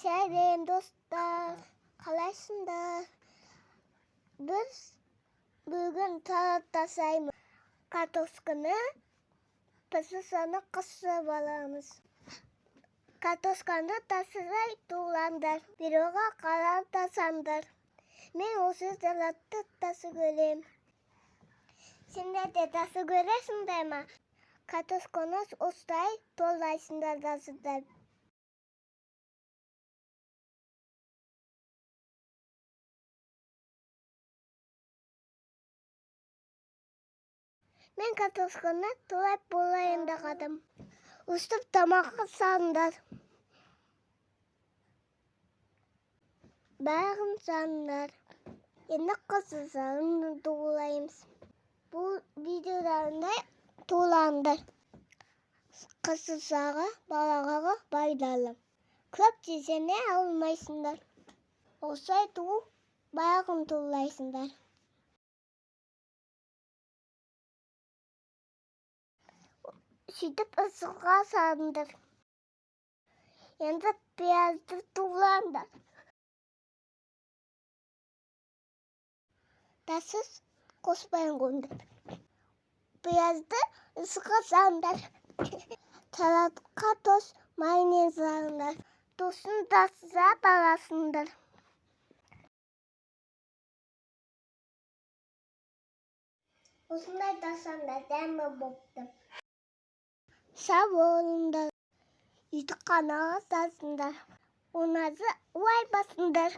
Сәлем, достар! Қалайсыңдар? Біз бүгін салат жасаймыз. Картошканы пісірсаны қысып аламыз. Картошканы тасырай туғлаңдар, бироға қарап тасаңдар. Мен осы салатты тасы көрем. Сендер де тасы көресіңдер ма? Картошканы осылай толайсыңдар тасыдай. Мен картошканы турап болайын дағадым. Өстіп тамаққа салыңдар. Бәрін салыңдар. Енді қызылшаны тураймыз. Бұл видеодағындай тураңдар. Қызылшаға балаға пайдалы. Көп жесеңе алмайсыңдар. Осылай туып бәрін турайсыңдар. Сөйтіп ысыға салыңдар. Енді пиязды тураңдар. Тасыз қоспай қойыңдар. Пиязды ысыға салыңдар. Салатқа тұз, майонез салыңдар. Тосын тасызап аласыңдар. Осындай тасаңдар дәмі бопты. Сау болыңдар. Ютуб каналға жазыңдар. Оназы лайк басыңдар.